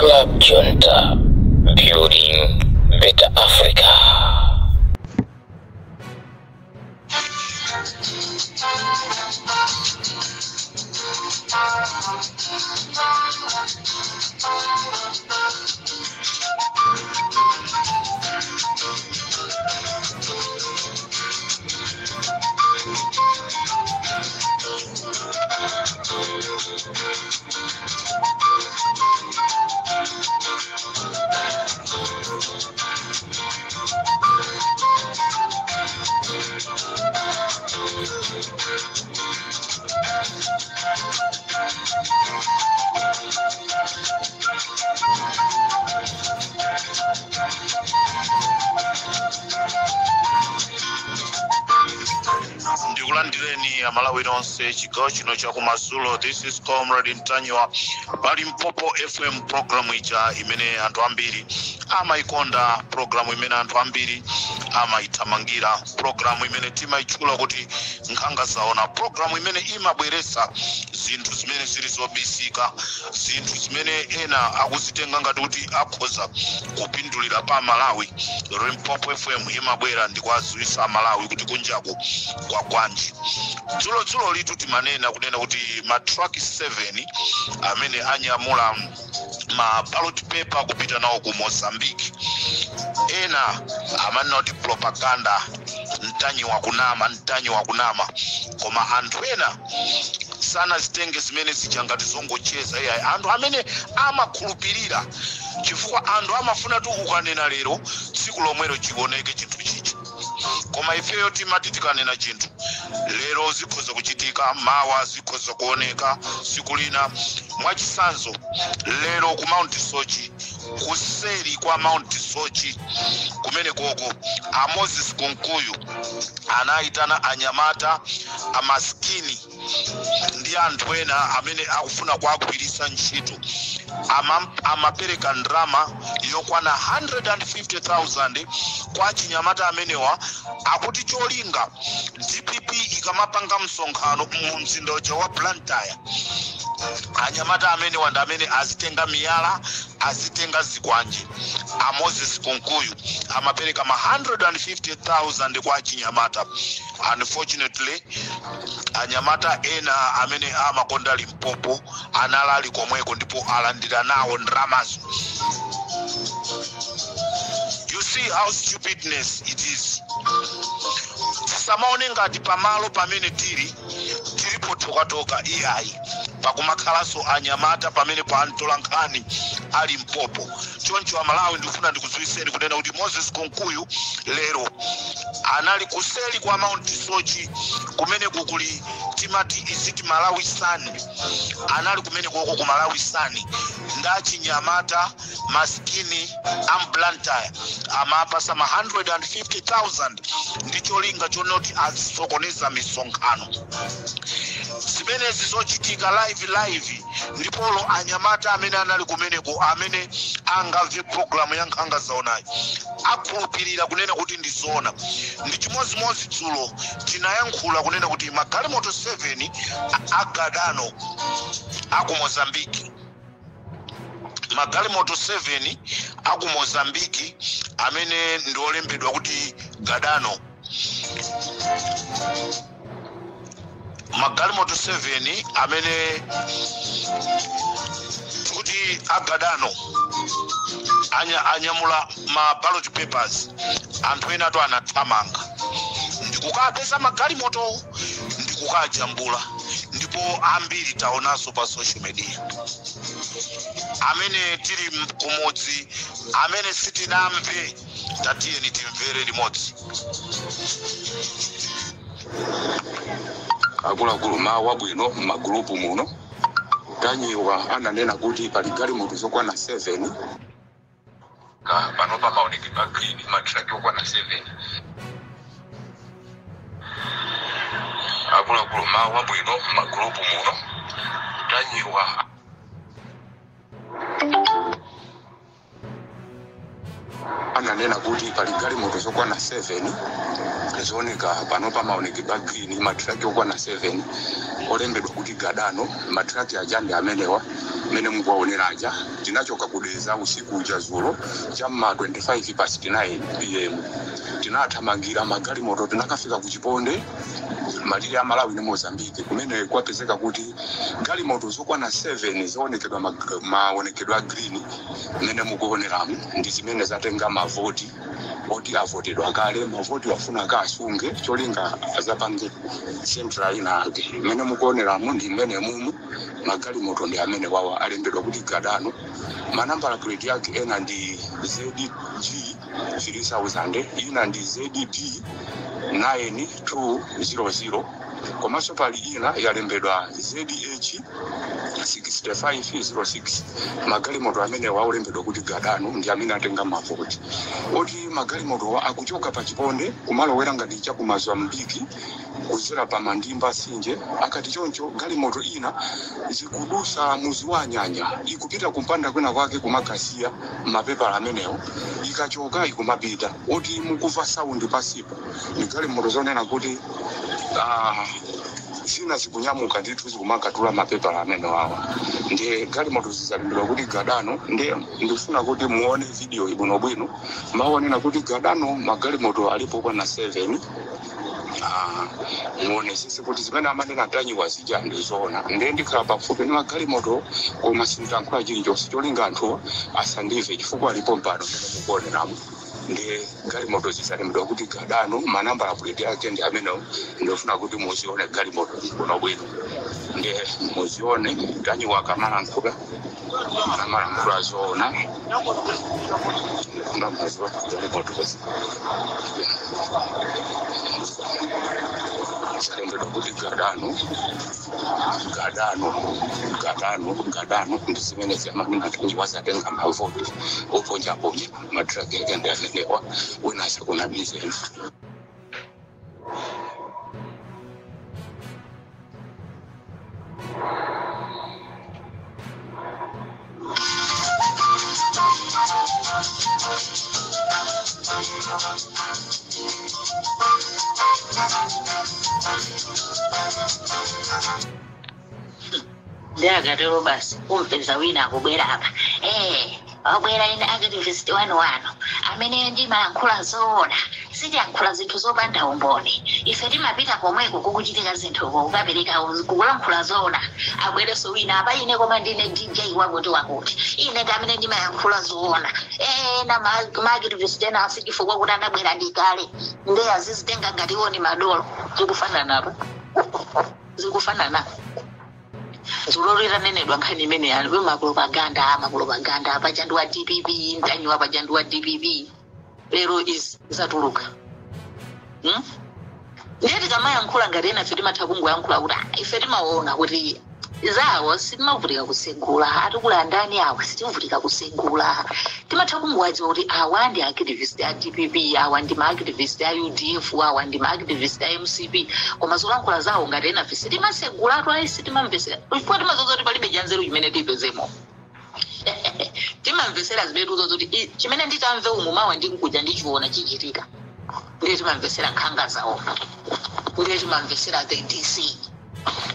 Club Junta, building better Africa. Ndikulandireni Amalawi nonse chigawo chino chakumadzulo. This is Comrade Ntanyiwa pa Limpopo FM, program ija imene anthu ambiri amayikonda, program imene anthu ambiri amayithamangira, program imene timayitchula kuti Nkhanga Zaona, program imene imabweretsa zinthu zimene zili zobisika, zinthu zimene ena akuzitenga ngati kuti akhoza kupindulira pa Malawi. Limpopo FM imabwera ndi kuwadziwitsa Amalawi kuti kunjaku kwagwanji. Dzulodzulo litu timanena kunena kuti ma truck 7 amene anyamula ma ballot paper kupita nawo ku Mozambique, ena amanena kuti propaganda, Ntanyiwa kunama, Ntanyiwa kunama, koma anthu ena sanazitenge zimene zija ngati zongocheza, iyayi. Anthu amene amakhulupirira, chifukwa anthu amafuna tu ukanena lero, tsiku lomwelo chioneke chinthu chicha. Koma ifeyo timati tikanena chinthu lero, zikhoza kuchitika mawa, zikhoza kuoneka tsiku lina. Mwachitsanzo, lero ku Mount Sochi, kuseri kwa Mount Sochi kumene koko, a Moses Kunkuyu anayitana anyamata amaskini ndi anthu ena amene akufuna kuagwiritsa ntchito. Amapereka ndalama yokwana 150,000 kwa chinyamata amenewa, akuti cholinga DPP ikamapanga msonkhano mu mzinda uja wa Blantyre, anyamata amenewa ndi amene azitenga miyala, azitenga zikwanje. A Moses Kunkuyu amapereka ma 150,000 kwa chinyamata. Unfortunately, anyamata ena amene amakonda Limpopo analali komweko ndipo alandira nawo ndalamazo. You see how stupidness it is. Tisamaone ngati pamalo pamene tili tilipo tokatoka, iyayi. Pakumakhalanso anyamata pamene pa nkhani ali mpopo. Choncho Amalawi, ndikufuna ndikudziwitseni kunena kuti Moses Kunkuyu lero anali kuseli kwa Mount Sochi kumene kukuli timati iziti Malawi Sun. Anali kumene koko ku Malawi Sun ndachinyamata maskini a m'Blantyre, amapasa ma 150,000 ndi cholinga chonoti azisokoneza misonkhano. Zimenezi zochitika live live, ndipolo anyamata amene anali kumeneko, amene angamve programu ya Nkhanga Zaonayi, akhulupirira kunena kuti ndi zona. Ndi chimodzimodzi dzulo tinayankhula kunena kuti magalimoto 7 agadano aku Mozambiki, magalimoto 7 aku Mozambiki amene ndi olembedwa kuti Gadano, magalimoto 7 amene kuti agadano anyamula ma ballot papers, anthu ena ato anathamanga ndikukapeza magalimoto ndikukajambula, ndipo ambiri taonanso pa social media. Amene tili kumudzi, amene sitinamve, tatiyeni timvere limodzi. Akuluakulu, mawu abwino. M'magulupu muno Tanyiwa ananena kuti pali galimoto zokwana 7 ka pano pa maonekedwe a green, matraki okwana 7. Akuluakulu, mawu abwino. M'magulupu muno Tanyiwa ananena kuti pali galimoto zokwana 7 zooneka pano pa maonekedwe a green, matraki okwana 7 olembedwa kuti Gadano. Matraki aja ndi amenewa. Mmene mukuwaoneraja, tinachoka kudeza usiku uja zulo cham'ma 25 past 9 p.m. Tinathamangira magalimoto, tinakafika ku Chiponde, malire a Malawi ndi Mozambique, kumene kwapezeka kuti galimoto zokwana 7 zoonekedwa maonekedwe a green mmene mukuoneramu ndi zimene zatenga mavoti oti avotedwa kale. Mavoti wafuna akasunge, cholinga azapange central ina ake. Mmene mukuoneramu ndi mmene mumu magalimoto ndi amene wawa alembedwa kuti Gadano. Manambala plate yake ena ndi ZG 3000, ina ndi ZD 9200, komanso pali ina yalembedwa ZH 6506. Magalimoto amene waulembedwa kuti Gadano ndi amene atenga mavoti oti magalimoto akuchoka pa Chiponde kumalowera ngati cha ku Mozambiki kuzera pa Mandimba Sinje. Akati choncho, galimoto ina zikudusa muzi wa Nyanya, ikupita kumpanda kwina kwake kumakasiya mapepala amenewo, ikachoka ikumapita oti mukuva sound pasipo ni galimoto zonena kuti zina zikunyamuka ndithu, zikumakatula mapepala amene wawa. Ndiye galimoto zizalembedwa kuti Gadano. Ndiye ndikufuna kuti muone video ibwinobwino, maonena kuti Gadano magalimoto alipo kwana 7. Muone sisi kuti zimene amanena Tanyiwa zija ndizoona. Ndiye ndikhala pafupi ndi magalimoto, koma sindilankhula chilichonse, cholinga anthu asandive chifukwa alipo mpano. Mmene mukuoneramo ndiye galimoto zizalembedwa kuti Gadano, manambala plate ake ndi amenewo. Ndofuna kuti muzione galimoto bwinobwino, ndiye muzione Tanyiwa akamalankhula, amalankhula zoona. Ndifuna muzione galimoto zalembedwa kuti Gadano, Gadano, Gadano, Gadano ndi zimene zimanena Tanyiwa zatenga mavoti oponyaponya. Matraki ake ndi amenewa, wina asakunamizeni. Ndi akatero basi, umpeza wina akubwera apa, wabwera ine activist wanu wanu amene ndimayankhula zoona, sitiyankhula zinthu zopanda umboni. Ife timapita komweko kukuchitika zinthuko, kukapereka kukulankhula zoona. Abwereso wina apa, ine koma ndine DJ wakuti wakuti, ine ndi amene ndimayankhula zoona. Ena ma activist ena asi chifukwa kuti anabwera ndikale, nde azizitenga ngati iwo ni madolo. Zikufanana apa, zikufanana. Dzulo litanenedwa nkhani imene yani mapropaganda, mapropaganda paja ndi wa DPP, Ntanyiwa paja ndi wa DPP. Lero izi zatuluka, Ndiye tikamayankhula ngati ena ife timatha kungoyankhula kuti, "Ah, ife timaona kuti zawo sitimavutika kusegula, atikula ndani awa, sitivutika kusegula." Timatha kungowadziwa kuti awa ndi activist a DPP, awa ndi maactivist a UDF, awa ndi maactivist a MCP, koma zolankhula zawo ngati ena ife sitimasegulatu ayi, sitimamvesera chifukwa timazoza kuti palibe chanzeru chimene tipezemo. Timamvesera zimene tiuza kuti chimene nditamve umu mawa ndikukuja ndichiona chichitika. Ndiye timamvesera nkhanga zawo, ndiye timamvesera the DC,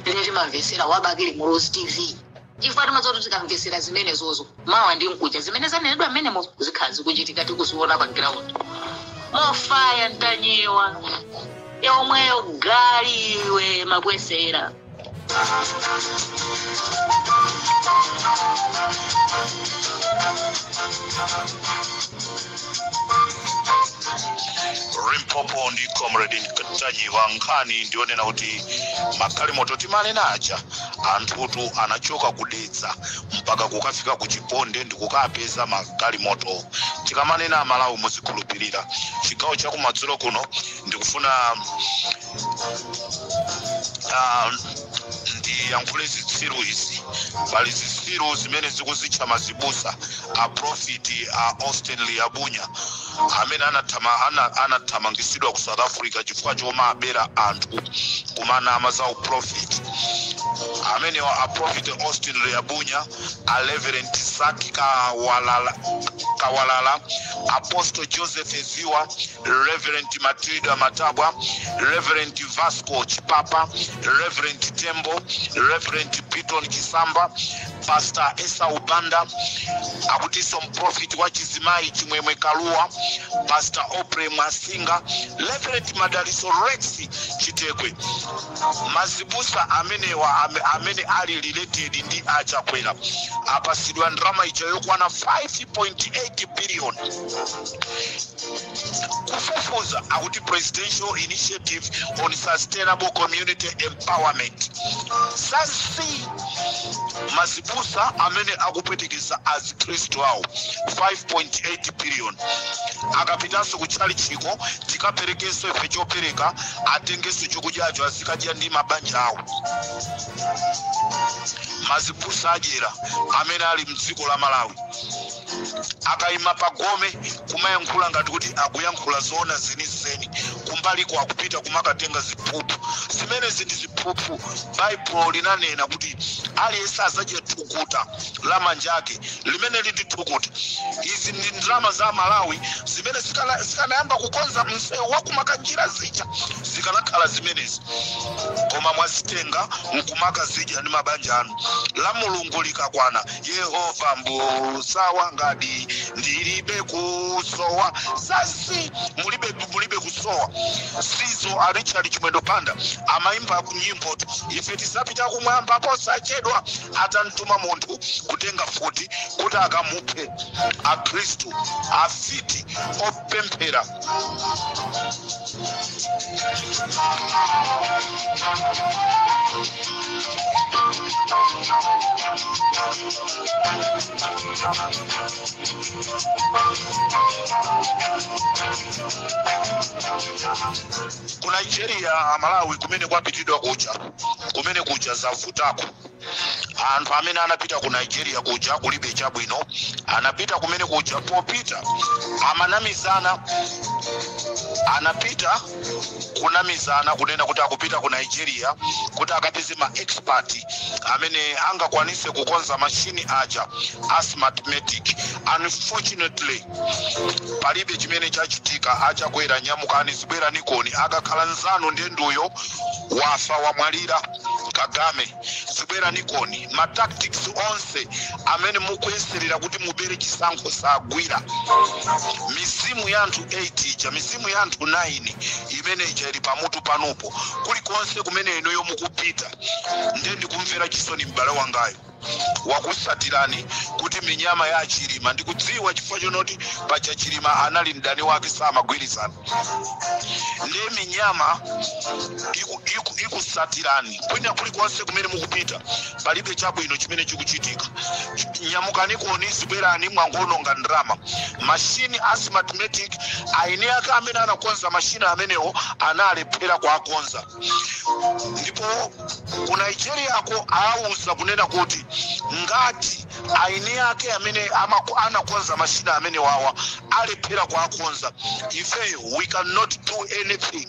ndiye timamvesera wabakili Muluzi TV, chifukwa timazoti tikamvesera zimene zozo mawa ndi mkuja zimene zanenedwa mmenemo zikhala zikuchitika, tikuziona pa ground. Mofaya Ntanyiwa yomweyo galiwe mabwesera. Limpopo ndi Comrade Ntanyiwa. Nkhani ndionena kuti magalimoto timanena aja, anthutu anachoka kudetsa mpaka kukafika ku Chiponde ndi kukapeza magalimoto. Tikamanena, Malawi, muzikhulupirira. Chigawo chakumadzulo kuno ndikufuna ndiyankhule zitsiru izi. Pali zitsiru zimene zikuzitcha mazibusa, a Prophet a Austin Liabunya amene anathamangisidwa ku South Africa chifukwa chomabera anthu kumanama za uprofit. Amenewa a Prophet Austin Liabunya, a Reverend Saki Kawalala, Kawalala, Apostle Joseph Eziwa, Reverend Matilda Matabwa, Reverend Vasco Chipapa, Reverend Tembo, Reverend Piton Chisamba. Pastor Esau Banda, akutinso mprofiti wa chizimayi Chimwemwe Kaluwa, Pastor Opre Mwasinga, Reverend Madaliso Rex Chitekwe. Mazibusa amenewa amene ali related ndi achakwera apasidwa ndalama ija yokwana 5.8 billion. Kufufuza akuti Presidential Initiative on Sustainable Community Empowerment. Sasi mazibusa amene akupwetekeza azikhristu awo 5.8 billion. Akapitanso kutchalichiko, tikaperekenso ife chopereka, atengenso chokudyacho azikadya ndi mabanja awo. Mazibusa adyera amene ali mdziko la Malawi akayima pagome kumayankhula ngati kuti akuyankhula zoona zenizeni, kumbaliko akupita kumakatenga ziphuphu. Zimenezi ndi ziphuphu. Baibulo linanena kuti aliyense azadya thukuta la manja ake, limene lindi thukuta. Izi ndi ndalama za Malawi zimene zikanayamba kukonza msewu wakumakanjira zija, zikanakhala zimenezi, koma mwazitenga nkumaka zidya ndi mabanja anu. La Mulungu likakwana, Yehova mbusa wangadi, ndilibe kusowa. Sasi mulibe kusowa sizo. A Richard Chimwendo Banda amayimba ku nyimbo, ife tisapita kumwamba posachedwa, atamtuma munthu kutenga futi kuti akamuphe. Akhristu afiti opemphera. Ku Nigeria, Amalawi, kumene kwapitidwa kuja, kumene kuja zavutako. Anthu amene anapita ku Nigeria kuja kulibe chabwino. Anapita kumene kuja, popita amanamizana, anapita kunamizana kunena kuti akupita ku Nigeria kuti akapeze ma expert amene angakwanise kukonza mashini aja a Smartmatic. Unfortunately palibe chimene chachitika. Achakwera, nyamukani, zibwera nikoni. Akakhala nzanu ndenduyo wafa, wamwalira Kagame, zibwera nikoni. Ma tactics onse amene mukuyeserera kuti mubere chisankho sagwira. Mizimu ya anthu 8 ija, mizimu ya anthu 9 imene ija ili pamutu panupo kulikonse kumene inuyo mukupita. Nde ndikumvera chisoni m'bale wangayo wakusatirani kuti minyama ya Achilima. Ndikudziwa chifukwa chonoti paja Chilima anali mdani wake, samagwirizana. Ndiye minyama ikusatirani kwina kulikonse kumene mukupita. Palibe chabwino chimene chikuchitika. Nyamukani koni, zibwerani, mwangononga ndalama. Mashini a Smartmatic, aine ake amene anakonza mashini amenewo analephera kuakonza, ndipo ku Nigeriako awuza kunena kuti ngati aine ake amene anakonza mashini amene wawa alephera kuakonza, ifeyo we cannot do anything.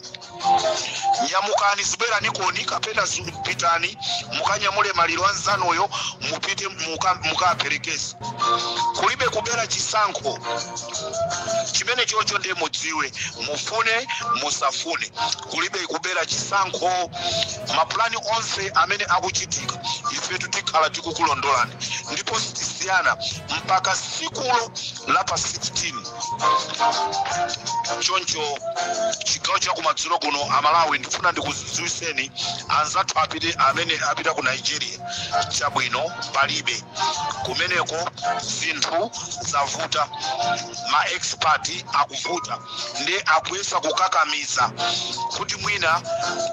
Nyamukani, zibwerani koni, kapena pitani mukanyamule maliro anzanuyo, mupite mukaperekeze. Kulibe kubera chisankho chimene chocho. Ndiye mudziwe, mufune musafune, kulibe kubera chisankho. Mapulani onse amene akuchitika, ifetu tikhala tikukulondolani, ndipo sitisiyana mpaka sikulo la pa 16. Choncho chigawo chakumadzulo kuno, Amalawi, ndifuna ndikudziwiseni anzathu apite amene apita ku Nigeria, chabwino palibe kumeneko. Zinthu zavuta, ma expert akuvuta, ndi akuyesa kukakamiza kuti mwina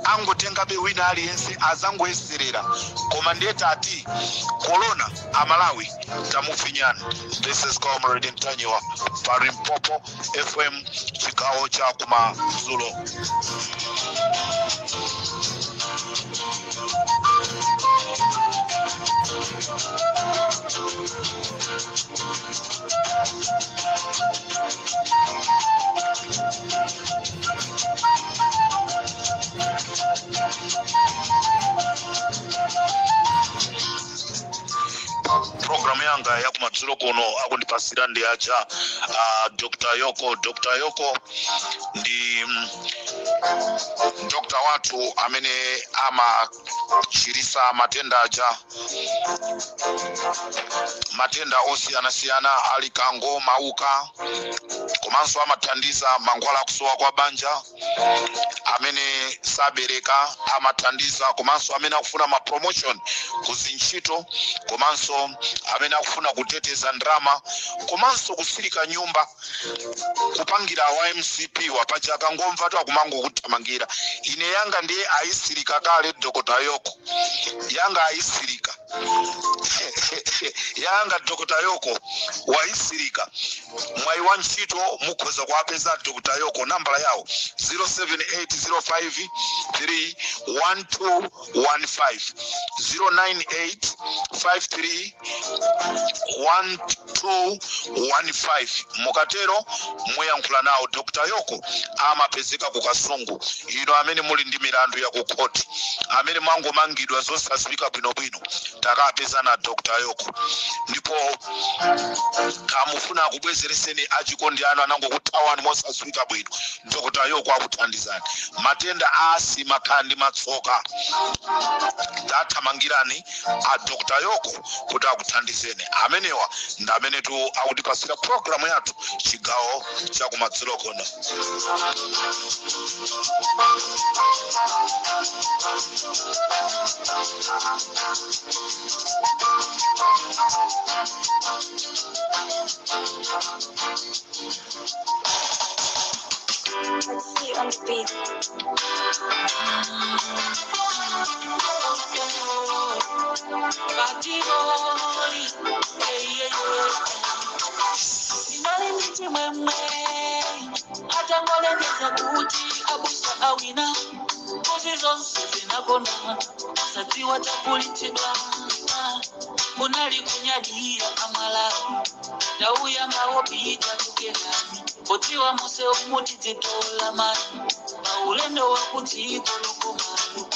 angotengabe wina aliyense azangoyeserera, koma ndiye tati corona, Amalawi, tamufinyani. This is Comrade Mtanyiwa pa Limpopo FM, chigawo cha kumadzulo. Programu yanga yakumadzulo kuno akundipasira ndi aja Dr. Yoko. Dr. Yoko ndi Dr. wathu amene amachirisa matenda aja, matenda osiyanasiyana ali kango mauka, komanso amathandiza mankhwala akusowa kwa banja, amene sabereka amathandiza, komanso amene akufuna ma promotion kuzintchito, komanso amene akufuna kuteteza ndrama, komanso kusilika nyumba, kupangira wa MCP wapaja akangomva tu akumangokuthamangira. Ine yanga ndiye ayisilika kale. Dr. Yoko yanga ayisilika yanga. Dr. Yoko wayisilika. Mwayi wa ntchito mukhoza kuwapeza Dr. Yoko, nambala yawo 07805 31215, 098 53 1215. Mukatero muyankhula nawo. Dr. Yoko amapezeka ku Kasungu. Ino amene muli ndi milandu ya ku khoti, amene mwangomangidwa zosadziwika bwinobwino, takapeza na Dr. Yoko. Ndipo kamufuna akubwezereseni achikondi anu anangokuthawani mosadziwika bwino, Dr. Yoko akuthandizani. Matenda a asima khandi matsoka, tathamangirani a Dr. Yoko kuti akuthandizeni. Amenewa ndi amene tu akutipasira programu yathu chigawo chakumadzulo kuno. Let's see on the beat. Inali chimwemwe atangolengeza kuti abusa awina, mbuzi zonse zinagona sadziwa takulitidwa. Munali kunyadira amalawi, tauyambawo pita tukenani potiwa muse umutidzitola mani paulendo wakudziko lokomalo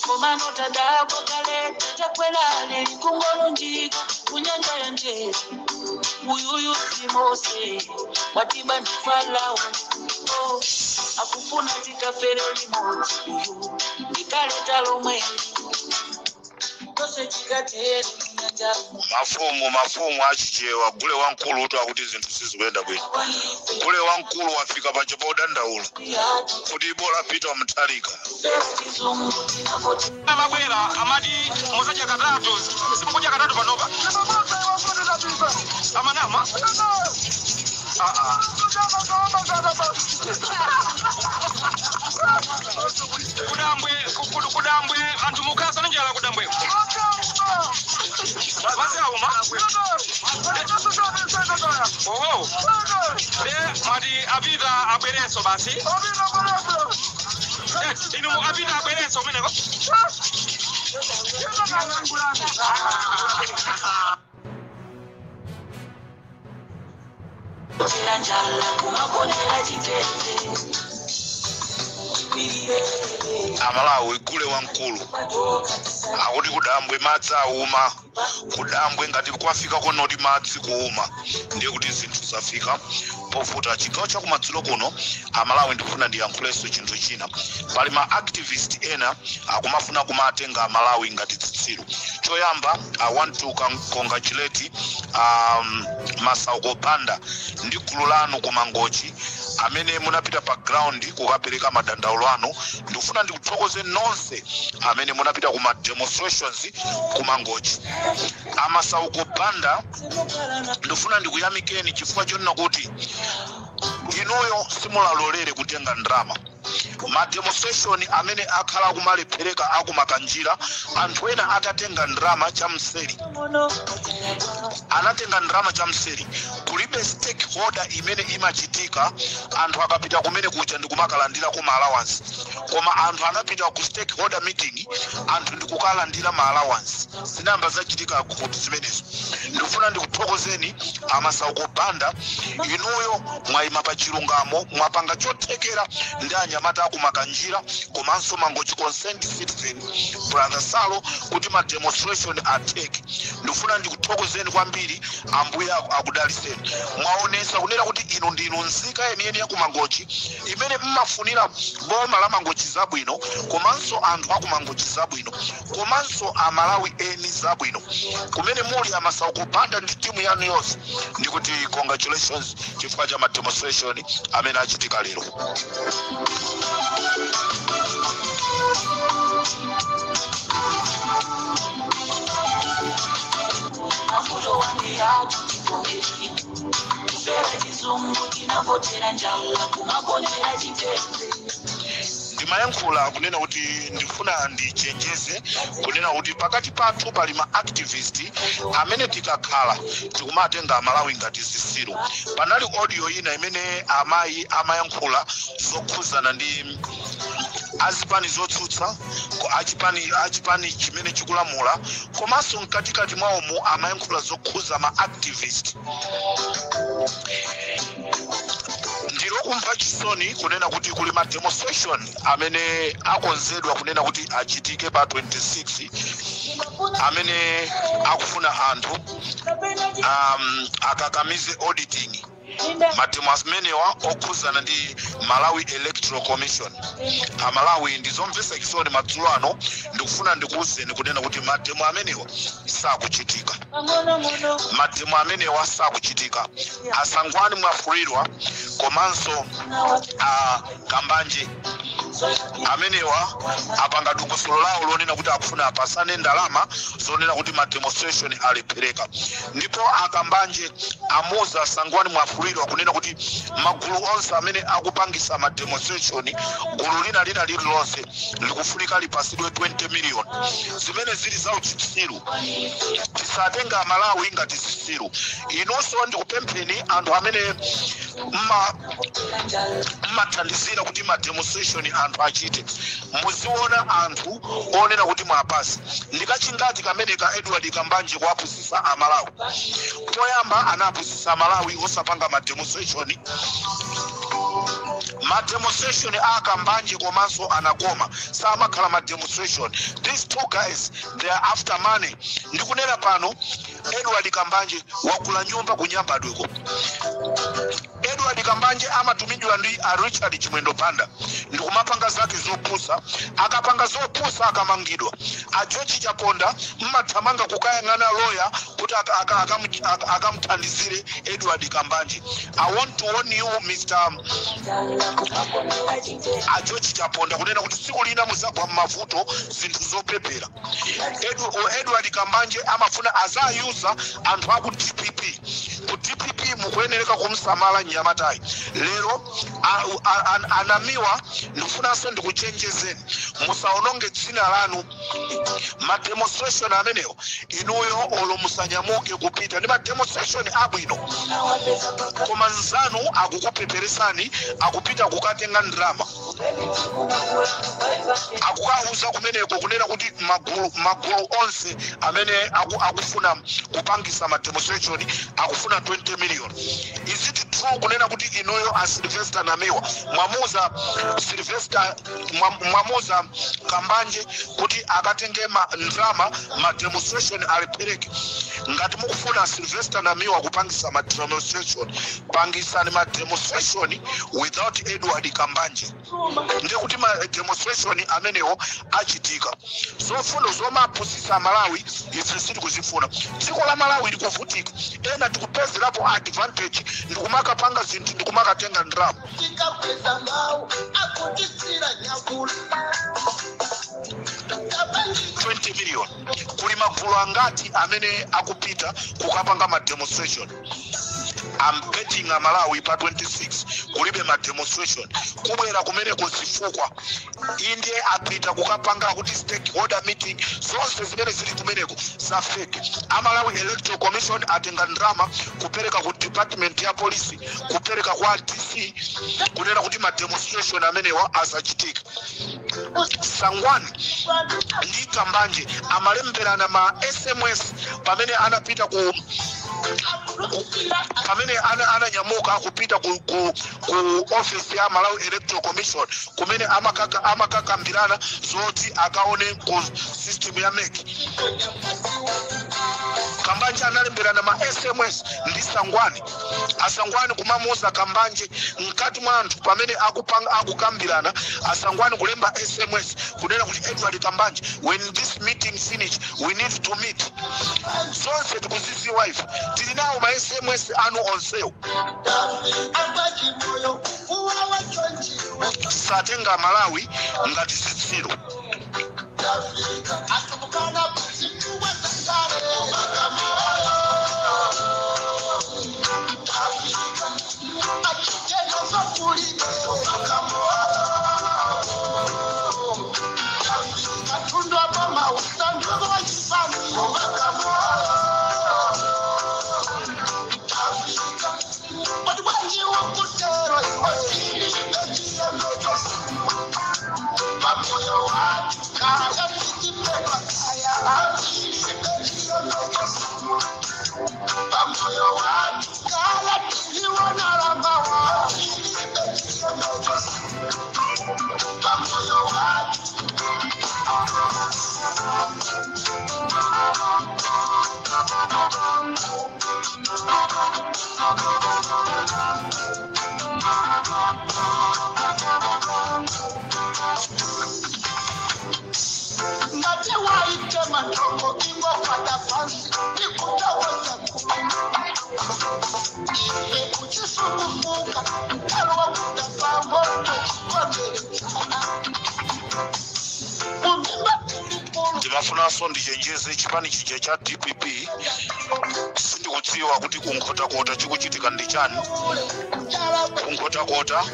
komano tadakwa kaleta takwelale likungolunjika kunyanja ya njeri. Uyuyu simose watiba ndi Farao, oh, akufuna tikafere limodzi. Uyu ndikaleta lomwe tose tikatere munyanja. Mafumu, mafumu achichewa, gule wamkulu uti akuti zinthu sizikuyenda bwino. Gule wamkulu wafika paja podandaula kuti ibola Peter Mutharika. Chizungu tinakoti. Amabwera amati muzadya katatu, simukudya katatu panopa. Amanama. Ah, ah. Kudambwe, kudambwe anthu mukasa njala kudambwe maziauma. Oho, e mwati apita abwerenso basi. Inu apita abwerenso kumeneko. Njala kumakonera chitete. Amalawi, gule wamkulu akuti kudambwe madzi auma. Kudambwe ngati kwafika konoti madzi kuuma, ndiye kuti zinthu zafika povuta. Chigawo chakumadzulo kuno, amalawi, ndikufuna ndiyankhulenso chinthu china. Pali ma activist ena akumafuna kumatenga amalawi ngati zitsiru. Choyamba, I want to congratulate Masauko Banda ndi gulu lanu kumangochi amene munapita pa ground kukapereka madandaulo anu. Ndikufuna ndikuthokoze nonse amene munapita kuma demonstrations kumangochi. Amasauko Banda, ndikufuna ndikuyamikeni chifukwa chonena kuti inuyo simulalolere kutenga ndrama. Ma demonstration amene akhala akumalephereka akumakanjira, anthu ena atatenga ndrama chamseri, anatenga ndrama chamseri. Kulibe stakeholder imene imachitika anthu akapita kumene kuja ndikumakalandira kuma allowance. Koma anthu anapita ku stakeholder meeting, anthu ndikukalandira ma allowance. Zinamba zachitika kuti zimenezo. Ndikufuna ndikuthokozeni aMasauko Banda, inuyo mwayima pa chilungamo, mwapanga chothekera ndi anyamata akumakanjira komanso Mangochi concerned citizen brother Salo kuti ma demonstration atheke. Ndikufuna ndikuthokozeni kwambiri, Ambuye akudaliseni. Mwaonesa kunena kuti inu ndinu nzika yeniyeni ya kuMangochi imene mmafunira boma la Mangochi zabwino, komanso anthu akuMangochi zabwino, komanso Amalawi eni zabwino. Kumene muli aMasauko Banda ndi timu yanu yonse, ndikuti congratulations chifukwa cha ma demonstration amene achitika lero. Mavuto wandiyatu tikomeri kufera chizungu tinavotera njala kumakonera chitete. Ndimayankhula kunena kuti ndifuna ndichenjeze kunena kuti pakati pathu pali ma activist amene tikakhala tikumatenga Amalawi ngati zisilu. Panali audio ina imene amayi amayankhula zokhuzana ndi azipani zotsutsa, achipani chimene chikulamula, komanso mkatikati mwawomo amayankhula zokhuza ma activist. Ndilokumva chisoni kunena kuti kuli ma demonstration amene akonzedwa kunena kuti achitike pa 26, amene akufuna anthu akakamize auditing. Ma demo amenewa okhuzana ndi Malawi Electoral Commission. Amalawi, ndizomvetsa chisoni madzulo ano, ndikufuna ndikuwuzeni kunena kuti ma demo amenewa sakuchitika. Ma demo amenewa sakuchitika. ASangwani Mwafulirwa komanso Kambanje amenewa apanga dongosolo lawo lonena kuti akufuna apasane ndalama zonena kuti ma demonstration alephereka. Ndipo aKambanje amuza Sangwani Mwafulirwa kunena kuti magulu onse amene akupangisa ma demonstration, gulu lina lina lililonse likufunika lipasidwe 20 million, zimene zili za uchitsiru. Tisatenga Amalawi ngati zisiru. Inonso ndikupempheni anthu amene mmathandizira kuti ma demonstration anthu achite, muziona anthu onena kuti mwapasi. Ndikachingati kamene ka Edward Kambanje kuwapusisa Amalawi. Poyamba anapusisa Amalawi osapanga ma demonstration. Ma demonstration aKambanje komanso anakoma samakhala ma demonstration. These two guys, they are after money. Ndikunena pano Edward Kambanje wakula nyumba kuNyambadweko. Edward Kambanje amatumidwa ndi a Richard Chimwendo Banda ndikumapanga zake zopusa. Akapanga zopusa, akamangidwa, a George Chaponda mmathamanga kukayang'ana lawyer kuti akamuthandizire Edward Kambanje. I want to warn you, Mr a George Chaponda, kunena kuti tsiku lina muzagwa mmavuto, zinthu zopepera. Edward Kambanje amafuna azayuza anthu aku DPP. Ku DPP mukuyenereka kumsamala mnyamatayi. Lero anamiwa, ndikufunanso ndikuchenjezeni, musaononge dzina lanu. Ma demonstration amenewo inuyo olo musanyamuke kupita, ndi ma demonstration abwino, koma nzanu akukupeperesani, akupita kukatenga ndrama, akukauza kumeneko kunena kuti magulu onse amene akufuna kupangisa ma demonstration akufuna 20 million. Is it true kunena kuti inuyo a Sylvester Namiwa mwamuza Sylvester, mwamuza Kambanje kuti akatenge ma ndrama, ma demonstration alipereke? Ngati mukufuna Sylvester Namiwa kupangisa ma demonstration, pangisani ma demonstration without Edward Kambanje, ndekuti ma demonstration amenewo achitika. Zofuna zomapusisa Malawi ife sitikuzifuna. Dziko la Malawi likuvutika, ena tikupezerapo advantage ndikumakapanga zinthu, ndikumakatenga ndrama. Tikapeza mawu akutitsira nyakula. 20 million, kuli magulu angati amene akupita kukapanga ma demonstration? I'm betting Amalawi, pa 26 kulibe ma demonstration. Kubwera kumeneko zifukwa indiye apita kukapanga kuti stakeholder meeting, zonse zimene zili kumeneko za fake. Amalawi Electoral Commission atenga ndrama kupereka ku department ya polisi, kupereka kwa DC, kunena kuti ma demonstration amenewa asachitika. Sangwani ndi Kambanje amalemberana ma SMS pamene anapita ku pamene ananyamuka kupita ku office ya Malawi Electoral Commission, kumene amakakambirana zoti akaone ku system ya MEC. Kambanje analemberana ma SMS ndi Sangwani, Asangwani kumamuuza Kambanje mkati mwa anthu pamene akupanga akukambirana, Asangwani kulemba SMS kunena kuti, "Edward Kambanje, when this meeting finish, we need to meet." Zonse tikuziziwa ife, tili nawo ma SMS anu onsewo. Akwachimoyo kuwawa chonchiwe. Satenga Malawi ngati zitsiru. Atukana zituwe zakale. Afrika achitendo zokulime. Katundu aboma usanduko wachipani. Afrika watu wanji wakutero iwe pamoyo watu kaya tikipendwa kaya pamoyo watu kaya tiliwonalamawa pamoyo watu. Ngati waite matoko ingokwata pansi ndikutawoza ife uchisumufuka mtalo wakuda pamoto chikonderezana mumimba pulupulu. Ndimafunanso ndichenjeze chipani chija cha DPP. Sindikudziwa kuti kuNkhotakota chikuchitika ndi chani. KuNkhotakota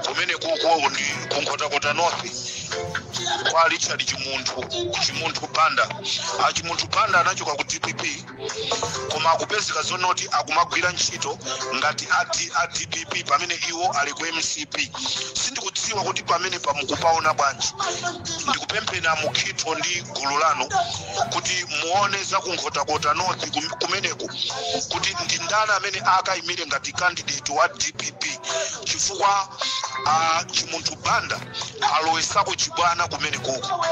kumene kuko ndi kuNkhotakota North kwa Richard Chimunthu, Chimunthu Banda. A Chimunthu Banda anachoka ku DPP, koma akupezeka zonoti akumagwira ntchito ngati a DPP pamene iwo ali ku MCP. Sindikudziwa kuti pamene pamukupaona bwanji. Ndikupempheni Mukhitho ndi gulu lanu kuti muone za kuNkhotakota North kumeneko kuti ndi ndani amene akayimire ngati candidate wa DPP, chifukwa Chimunthu Banda alowesako chibwana kumene koko,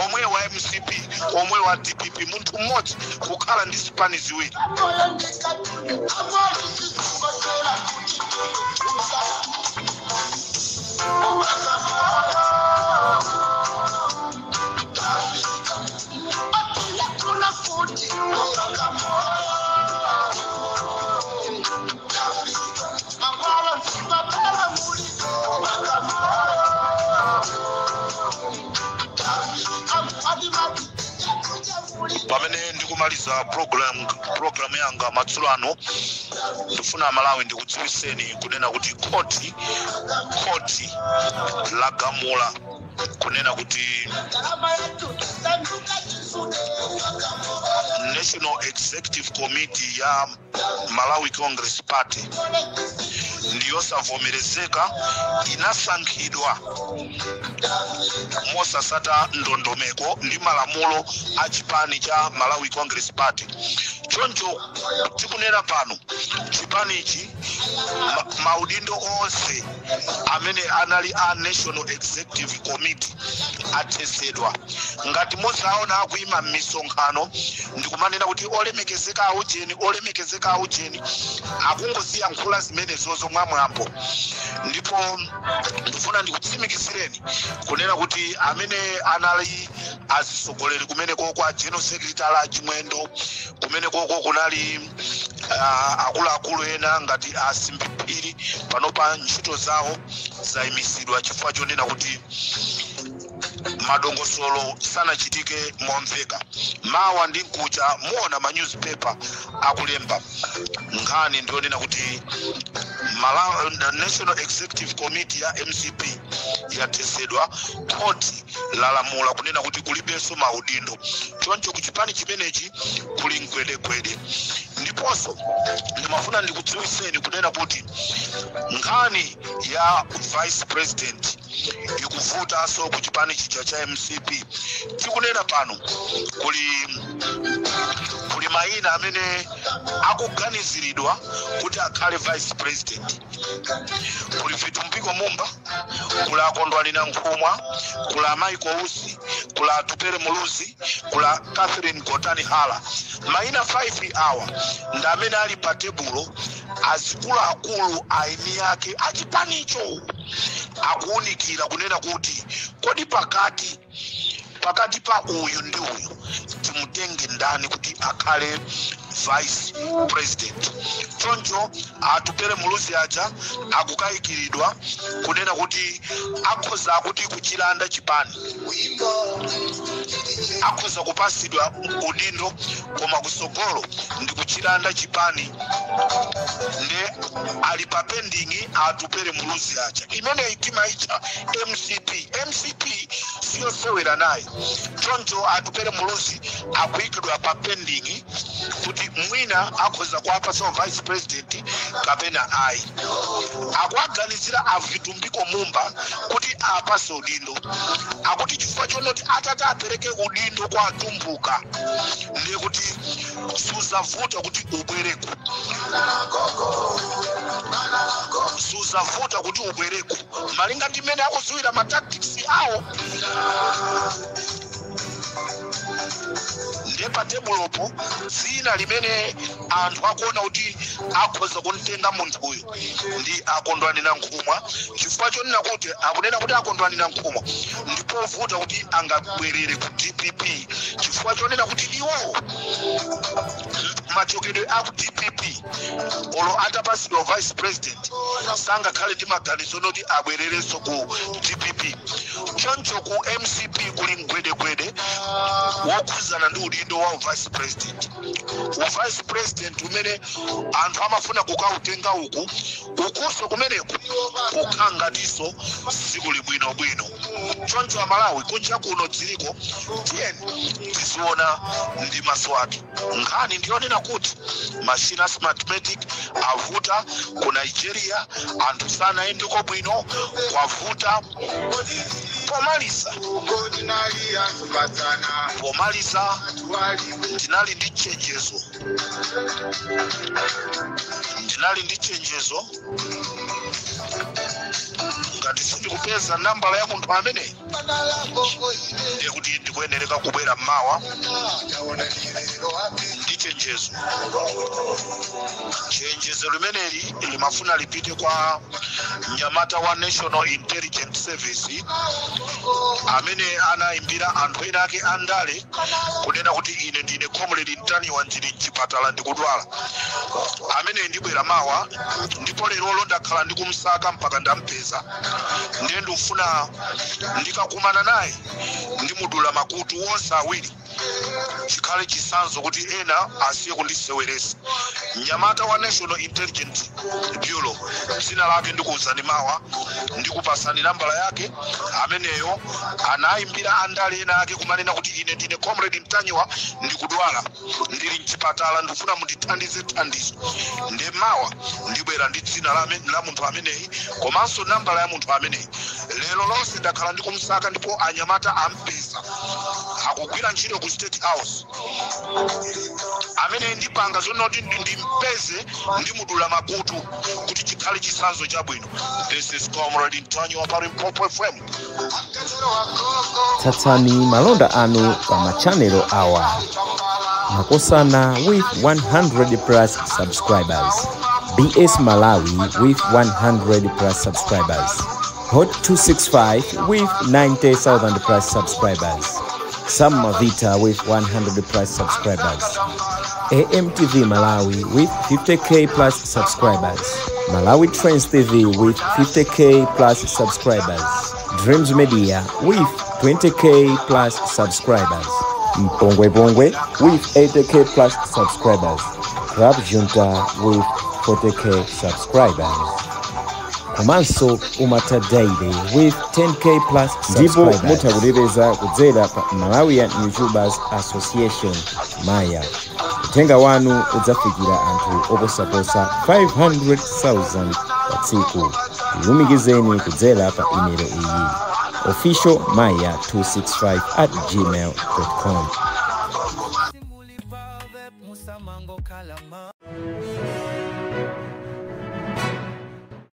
omwe wa MCP, omwe wa DPP, munthu mmodzi kukhala ndi zipani ziwiri. Moyo ndikatundu amoli sizikotera kuti usa. Afrika atuyakula futi. Afrika mangwala mabala mulizo. Afrika adimati yakuja mulizo. Pamene ndikumaliza program yanga madzulo ano, ndifuna Malawi ndikudziwiseni kunena kuti khoti lagamula kunena kuti Gharama yetu sanduka chisude. National Executive Committee ya Malawi Congress Party ndiyosavomerezeka, inasankhidwa mosasata ndondomeko ndi malamulo a chipani cha Malawi Congress Party. Choncho tikunena pano, chipanichi maudindo onse amene anali a National Executive Committee athesedwa. Ngati muzaona akuyima m'misonkhano ndikumanena kuti olemekezeka aucheni, olemekezeka aucheni, akungoziyankhula zimenezozo mwamwambo. Ndipo ndifuna ndikutsimikizireni kunena kuti amene anali azisogoleri kumeneko kwa general secretary Achimwendo, kumenekoko kunali akuluakulu ena ngati aSimbiphiri, panopa ntchito zawo zayimisidwa chifukwa chonena kuti Madongosolo sanachitike momveka. Mawa ndi nkucha muona ma newspaper akulemba nkhani ndionena kuti National Executive Committee ya MCP yathesedwa. Khoti lalamula kunena kuti kulibenso maudindo, choncho kuchipani chimenechi kuli mgwedegwede. Ndiponso ndimafuna ndikudziwiseni kunena kuti nkhani ya vice president ikuvutanso ku chipani chija cha MCP. Tikunena pano kuli mayina amene akuganiziridwa kuti akhale vice president. Kuli Vitumbiko Mumba, kuli Akondwani Nankhumwa, kuli Michael Usi, kuli Atupele Muluzi, kuli Catherine Gotani Hala. Mayina 5 awa ndi amene ali pa tebulo. Azikuluakulu aini ake achipanicho akuwunikira kunena kuti kodi pakati pa uyu ndi uyu timutenge ndani kuti akhale vice president? Choncho Atupele Muluzi aja akukayikiridwa kunena kuti akhoza kuti kuchilanda chipani, akhoza kupasidwa udindo koma kusogolo ndi kuchilanda chipani. Nde ali pa pending Atupele Muluzi aja. Imeneyi timaitcha MCP. MCP siyosewera naye. Choncho Atupele Muluzi akuyikidwa pa pending kuti mwina akhoza kuwapasa vice president kapena ayi. Akuaganizira aVitumbiko Mumba kuti apase udindo, akuti chifukwa chonoti atati apereke udindo kwa atumbuka ndiye kuti suzavuta kuti ubwereko, suzavuta kuti ubwereko, malinga ndi mmene akuziwira ma tactics awo. Ndiye pa tebulopo dzina limene anthu akuona kuti akhoza kumtenga munthuyo ndi Akondwani Nankhumwa, chifukwa chonena kuti akunena kuti Akondwani Nankhumwa ndipovuta kuti angabwerere ku DPP, chifukwa chonena kuti iwowo machokedwe aku DPP, olo atapasidwa vice president sangakhale ndi maganizo noti abwererenso ku DPP. Choncho ku MCP kuli mgwedegwede wokhuzana ndi udindo wa vice president. Vice president umene anthu amafuna kukautenga uku ukuso kumeneku kukhala ngatinso sikuli bwinobwino. Choncho Amalawi, kunja kuno dziko, tiyeni tiziona ndi maso athu. Nkhani ndiyonena kuti machine Smartmatic avuta ku Nigeria, anthu sanayendeko bwino, kwavuta. Pomaliza, ndinali ndi chenjezo. Ngati sindikupeza nambala ya munthu amene, ndiye kuti ndikuyenereka kubwera mmawa ndi chenjezo. Chenjezo limeneli limafuna lipite kwa mnyamata wa National Intelligence Service amene anayimbira anthu ena ake andale kunena kuti ine ndine Comrade Ntanyiwa, ndili mchipatala, ndikudwala. Amene ndibwera mawa, ndipo lerolo ndakhala ndikumsaka mpaka ndampeza. Ndiye ndikufuna ndikakumana naye ndimudula makutu wonse awiri, chikhale chisanzo kuti ena asiye kundiseweresa. Mnyamata wa National Intelligence Bureau, dzina lake ndikuwuzani mawa, ndikupasani nambala yake. Ameneyo anayimbira andale ena ake kumanena kuti ine ndine Comrade Ntanyiwa, ndikudwala, ndili mchipatala, ndikufuna mundithandize thandizo. Nde mawa ndibwera ndi dzina la munthu ameneyi komanso nambala ya munthu ameneyi. Lero lonse ndakhala ndikumsaka ndipo anyamata ampeza, akugwira ntchito ku State House. Amene ndipanga zonoti ndimpeze, ndimudula makutu kuti chikhale chisanzo chabwino. This is Comrade Ntanyiwa pa Limpopo FM. Tsatsani malonda anu pa machanelo awa: Makosana with 100 plus subscribers, BS Malawi with 100 plus subscribers, Hot 265 with 90,000 plus subscribers, Sam Mavita with 100 plus subscribers, AMTV Malawi with 50K plus subscribers, Malawi Trends TV with 50K plus subscribers, Dreams Media with 20K plus subscribers, Mpongwepongwe with 80K plus subscribers, Club Junta with 40K subscribers, komanso Umata Daily with 10K plus. Ndipo mutha kutipeza kudzera pa Malawian YouTubers Association, Maya. Uthenga wanu udzafikira anthu oposaposa 500,000 pa tsiku. Tilumikizeni kudzera pa imelo iyi, officialmaya265@gmail.com.